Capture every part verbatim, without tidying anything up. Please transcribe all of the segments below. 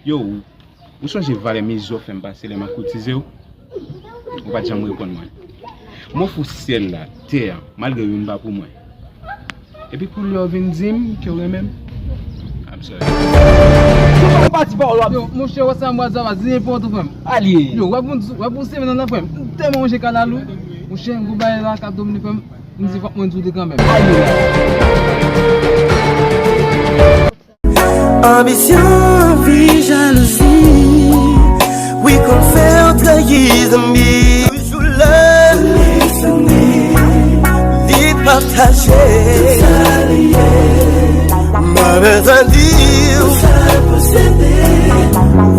Yo, ou, ou sonje valè mizè w fè m pase lè m ap koutize w? Ou pa t janm reponn mwen. M ofri w syèl la, tè a, malgre youn pa pou mwen. Epi koulye w vin di m ke w renmen m? I'm sorry. Yo, monchè, wè sa m pral di a, di nenpòt ou, frè m. Ale. Yo, wè pou, wè pou semèn nan, frè m. M tèlman manje kanal ou. Monchè, m gon bagay la k ap domine, frè m. M di fòk mwen di w li kanmenm. Ale. Anbisyon, anvi, jalouzi, wi, konn fè w trayi zanmi. Toujou la, li pataje. Mwen bezwen di w,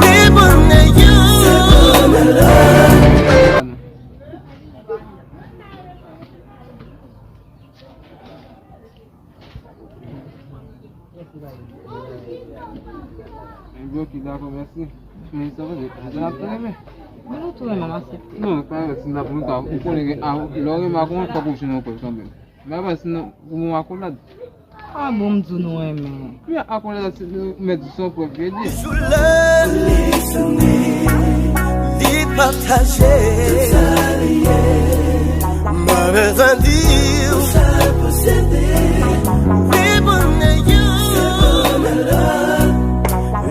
wi, bonè yo. Ebyen, ok, dakò, mèsi. Men sa vle di, sa n ap fè, men. Men nou tou renmen m aksepte. Non, pa vre, si n ap, nou ta, ou konnen ke, a, lè w renmen ak yon moun, fòk ou jwenn yon prèv kanmenm. Men apa, sinon, pou yon akolad. A bon, m di w nou renmen. Men akolad, se, nou mèt di se yon prèv, vle di. Li pataje. Mwen bezwen di w, wi, bonè yo.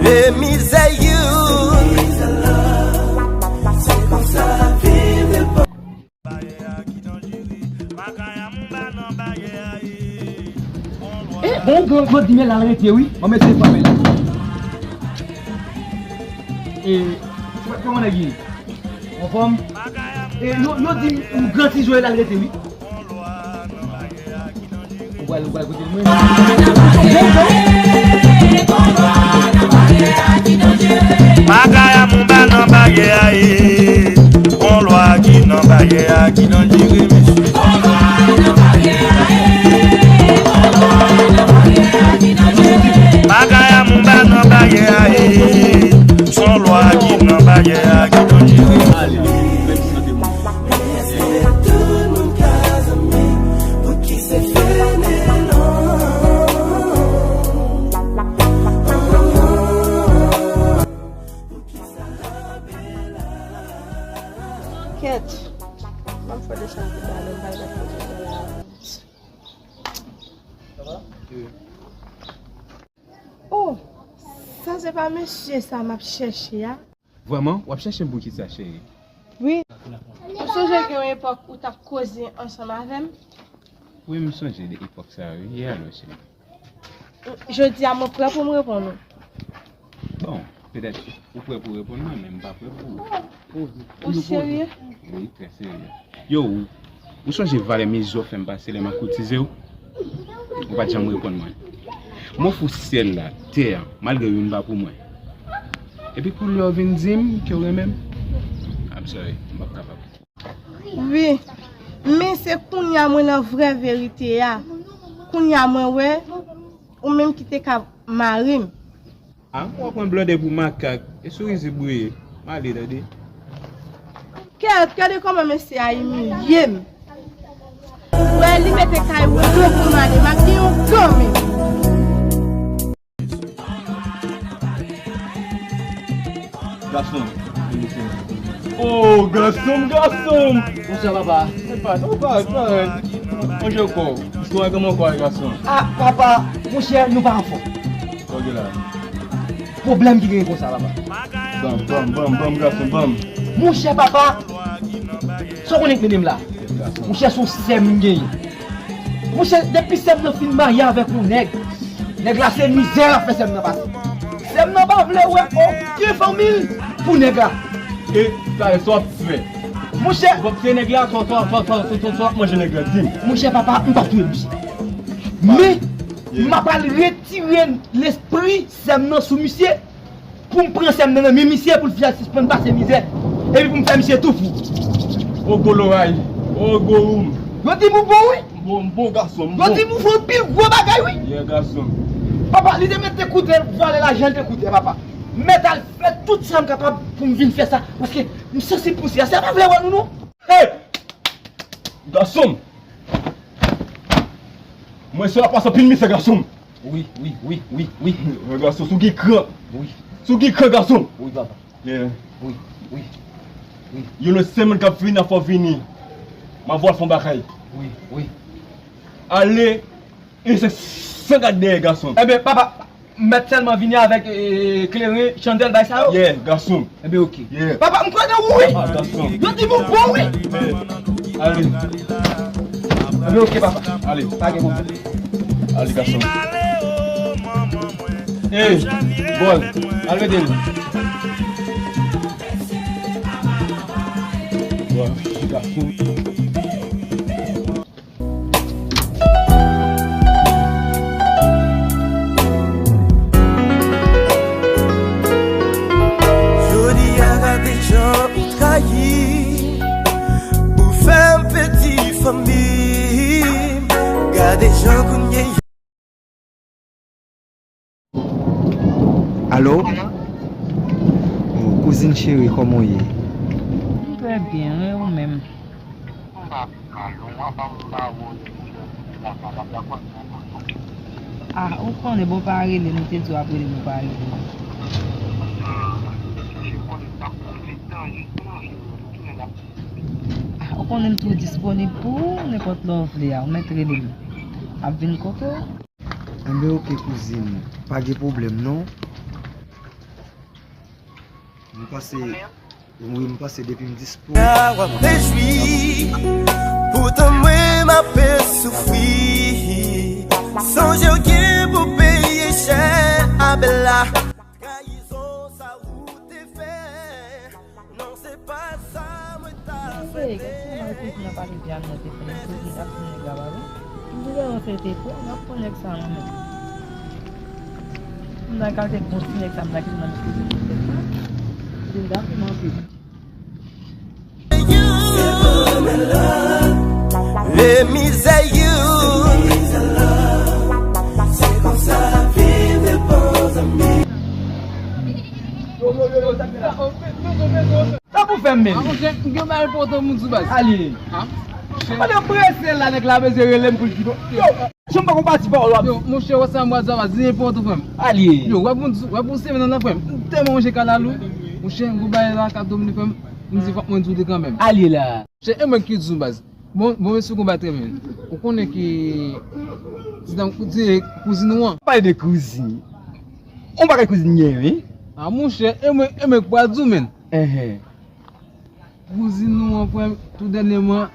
E mizè yo. E, bon, gran, gran di men la rete, wi. Mwen mete pa men la. E, kòman nèg ye? Anfòm? E, yo, yo di m yon gran ti Joel la rete, wi. Ou pral, ou pral kote mwen. Bagay a moun ba nan baryè a ye. On lwa ki nan baryè a ki danjere, mesye. Bagay a moun ba nan baryè a ye. Son lwa ki nan baryè a ki danjere. Kèt. Ban m fè de chanm pou talè, m pral gade kote m ye la. Oh, sa se pa mesye sa m ap chèche a? Vrèman, w ap chèche m pou kisa, cheri? Wi. Ou sonje gen yon epòk ou t ap koze ansanm avè m? Wi, m sonje de epòk sa a, wi. E alò, cheri? Jodi a, mwen prè pou m reponn ou. Bon, petèt ou prè pou reponn mwen, men m pa prè pou ou. Ou serye? Wi, trè serye. Yo, ou, ou sonje valè mizè w fè m pase lè m ap koutize w? Ou pa t janm reponn mwen. M ofri w syèl la, tè a, malgre youn pa pou mwen. Epi koulye w vin di m ke w renmen m? I'm sorry, m p ap kapab. Wi, men se kounye a mwen nan vrè verite a. Kounye a mwen wè, ou menm ki te ka mari m. A, w ap pran blòdè pou makak, e sou rizib ou ye. M ale, tande. Kèt, gade kòman mesye a imilye m. Wè, li mete kay woto pou m ale, m ap gen yon kanmenm. Gason. Oh, gason, gason. Bonswa, papa. Epa, non, pa, pa. Manje kò. Istwa kòman kò, gason? Ah, papa, monchè, nou pa anfòm. Sa w gen la? Pwoblèm ki genyen konsa, papa. Ban m, ban m, ban m, ban m, gason, ban m. Monchè, papa, sa w konnen k mennen m la? Monchè, se yon sè m genyen. Monchè, depi sè m nan fin marye avèk yon nèg, nèg la se mizè l ap fè sè m nan pase. Sè m nan pa vle wè okenn fanmi l pou nèg la. E sa, sa w ap fè? Monchè. W ap fè nèg la, sa, sa, sa w ap manje nèg la, di m. Monchè, papa, m p ap touye misye. Men, m ap al retire lespri sè m nan sou misye. Pou m pran sè m nan nan men misye, pou l fè l sispann pase mizè. Epi pou m fè misye tou fou. O gwo loray, o gwo woum. Yo di m ou bon, wi. M bon, m bon gason, m bon. Yo di m ou fè anpil gwo bagay, wi. Yeah, gason. Papa, li te mèt te koute vòlè lajan l te koute, papa. M mèt al fè tout sa m kapab pou m vin fè sa, paske m sansib pou sè a. Sè a pa vle wè nou, non. Hey! Gason m! Mwen se w ap pase anpil mizè, gason m. Wi, wi, wi, wi, wi. Mwen gason, si w gen kran. Wi. Si w gen kran gason. Wi, papa. Yeah. Wi, wi, wi. Yon lòt semèn k ap vini, fò w vini. M ap voye w al fè yon bagay. Wi, wi. Ale, e se san gad dèyè gason. Enben, papa, m mèt sèlman vini avèk, e, kleren, chandèl, bay sa yo? Yeah, gason. Enben, oke. Yeah. Papa, m kwè nan ou, wi. Ah, gason. Yo di m ou bon, wi. Yeah. Ale. Enben, oke, papa. Ale. Pa gen pwoblèm. Ale, gason. Ey, bòl, al mete l. Bòl, gason. Jodi a gade jan ou trayi m, ou fè m pèdi fanmi m. Gade jan kounye a. Alo? Oh, kouzin cheri, kòman w ye? M trè byen, e ou menm? Ah, ou konnen, bon, pa rele m, ou te di w ap rele m, ou pa rele m. Ah, ou konnen m tou disponib pou ou, nenpòt lè w vle a, ou mèt rele m. M ap vin kote w. Enben, oke, kouzin, pa gen pwoblèm, non. M panse, wi, m panse depi m dispo. A w ap rejwi, poutan mwen m ape soufri. Sonje w gen pou peye chè a bèl la. Trayizon sa ou te fè. Non, se pa sa mwen ta swete. Ey, gad sa mal kouzin nan pale byen nan te fè. Kouzin ap di nèg la pa bon. M di, "Lè se te pou, n ap pran nèg sa nan men." M nan kal te bon ti nèg sa, m nan kite nan kouzin nan tèt la. Kouzin ta fè m anpil. Le mizè you. Se konsa lavi depann zanmi. Sa pou fè m menm? Ah, monchè, m gen bagay enpòtan pou m di w, baz. Ale. Ah? Pandan m prese la, nèg la bezwen rele m pou l di bon. Yo, jan m pa konn pati pawòl w ap di. Yo, monchè, wè sa m pral di w, baz, li enpòtan, frè m. Ale. Yo, wè pou m di w, wè pou semèn nan, frè m. M tèlman manje kalalou. Monchè, m gon bagay la k ap domine, frè m. M di fòk mwen di w li kanmenm. Ale la. Monchè, e mwen ki di w, baz. Bon, bon, mesye, gon bagay trè byen. Ou konnen ki ti dam, ti kouzin ou an. Pale de kouzin. On bagay kouzin gen, wi. Ah, monchè, e mwen, e mwen k pral di w, menn. Enhen. Kouzin ou an, frè m, tou dènyèman,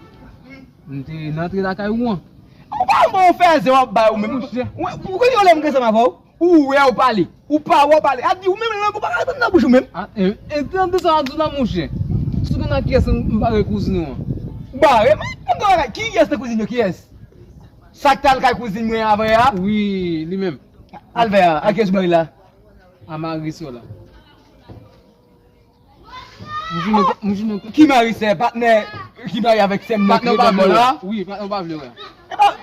m te nan antre lakay ou an. Ou pa bon fèzè w ap bay ou menm. Monchè. Ou, ou konn yon lè m gen ansanm avè w? Ou wè ou pale. Ou pa wè ou pale. A di ou menm lang ou pa ka tann nan bouch ou menm. Ah, e, e tande sa w ap di w la, monchè. Si w konn ak kiyès m bare kouzin ou an. Bare? Men, men, men, kiyès nan kouzin yo? Kiyès? Sa k t al kay kouzin mwen avanyè a? Wi, li menm. Al vè a, a kiyès ou bare la? A Marisol la. M jounen, m jounen. Ki Marisol, patnè ki marye avèk sè m nan ki rete bò la? Wi, patnè w pa vle wè. E pa,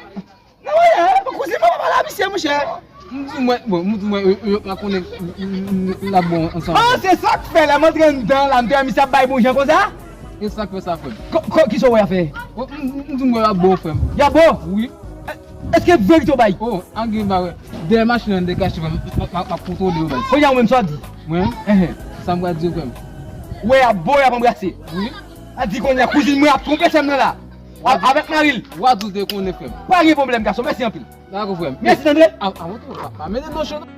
nan wè, e pa kouzin mwen pa pale a misye, monchè. M di mwen, bon, m di mwen, yo, yo pa konnen l ap bon ansanm. Ah, se sa k fè lè m antre anndan la, m te wè misye ap bay bon jan konsa? E sa k fè sa, frè m. Ko, ko, kisa w wè y ap fè? M, m di mwen y ap bon, frè m. Y ap bon? Wi. Èske verite w bay? Oh, an gen ba wè. Dèyè machin nan de kache, frè m, m, m, m ap kontwole yo, baz. Kounye a ou menm sa w di? Mwen? Enhen. Sa m pral di yo, frè m. Wè y ap bon, y ap anbrase. Wi. A di kounye a kouzin mwen ap twonpe sè m nan la. A, avèk mari l. W a di w te konnen, frè m. Pa gen pwoblèm, gason. Mèsi anpil. Dakò, frè m. Mèsi, tande. A, a, pa, pa mete non cho non.